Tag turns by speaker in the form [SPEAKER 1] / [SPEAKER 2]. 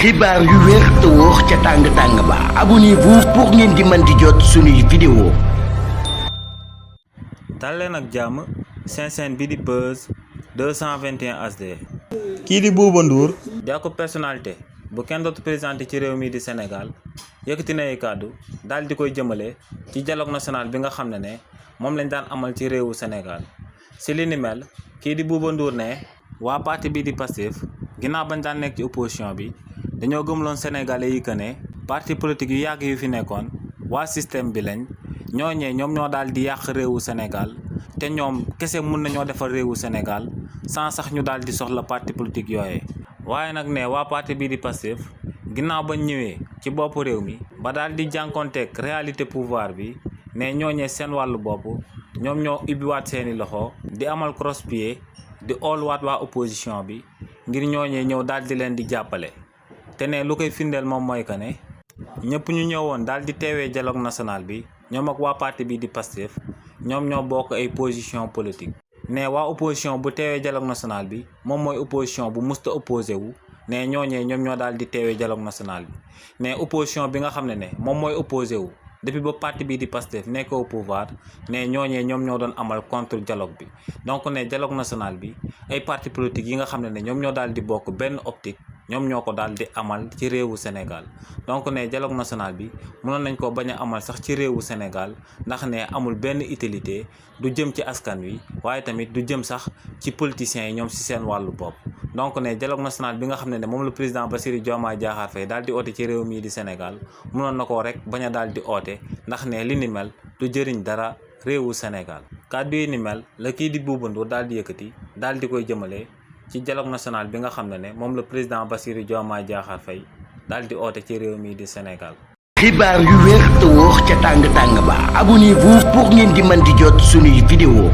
[SPEAKER 1] xibaar yu wér te wóor ca tàng ba abonnez-vous pour ngeen di mën di jot suñuy vidéo.
[SPEAKER 2] dal leen ak jàmm seen chaîne bi di Buzz 221 HD. kii di Bouba Ndour di ak personnalité bu kenn dootu présenté ci réew mi di Sénégal yëkkati na ay kàddu daal di koy jëmale ci dialogue national bi nga xam ne moom lañ daan amal ci réewu Sénégal. si li ni mel kii di Bouba Ndour ne waa parti bi di Pastef ginnaaw bañ daan nekk ci opposition bi dañoo gëmloon sénégalais yi que ne parti politique yu yàgg yu fi nekkoon waa système bi lañ ñooñee ñoom ñoo daal di yàq réewu Sénégal te ñoom kese mun nañoo defar réewu Sénégal sans sax ñu daal di soxla parti politique yooyee. waaye nag ne waa parti bii di Pastef ginnaaw bañ ñëwee ci boppu réew mi ba daal di jànkonteeg réalité pouvoir bi ne ñooñee seen wàllu bopp ñoom ñoo ubbiwaat seeni loxo di amal cross-pied di ooluwaat waa opposition bi ngir ñooñee ñëw daal di leen di jàppale. te ne lu koy firndeel moom mooy que ne ñëpp ñu ñëwoon daal di teewee dialogue national bi ñoom ak waa parti bi di Pastef ñoom ñoo bokk ay position politique. ne waa opposition bu teewee dialogue national bi moom mooy opposition bu musta opposé wu ne ñooñee ñoom ñoo daal di teewee dialogue national bi ne opposition bi nga xam ne moom mooy opposé wu depuis ba parti bi di Pastef nekk au pouvoir ne ñooñee ñoom ñoo doon amal contre dialogue bi. donc ne dialogue national bi ay parti politique yi nga xam ne ñoom ñoo daal di bokk benn optique ñoom ñoo ko daal di amal ci réewu Sénégal. donc ne dialogue national bi mënoon nañ ko bañ a amal sax ci réewu Sénégal ndax ne amul benn utilité du jëm ci askan wi waaye tamit du jëm sax ci politiciens yi ñoom si seen wàllu bopp. donc ne dialogue national bi nga xam ne moom la président Bassirou Diomaye Diakhar Faye daal di oote ci réew mii di Sénégal mënoon na ko rek bañ a daal di oote ndax ne li ni mel du jëriñ dara réewu Sénégal. kàddu yi ni mel la kii di Bouba Ndour daal di yëkkati daal di koy jëmale ci dialogue national bi nga xam ne moom la président Bassirou Diomaye Diakhar Faye daal di oote ci réew mii di Sénégal.
[SPEAKER 1] xibaar yu wér te wóor ca tàng ba abonnez-vous pour ngeen di mën di jot suñuy vidéo.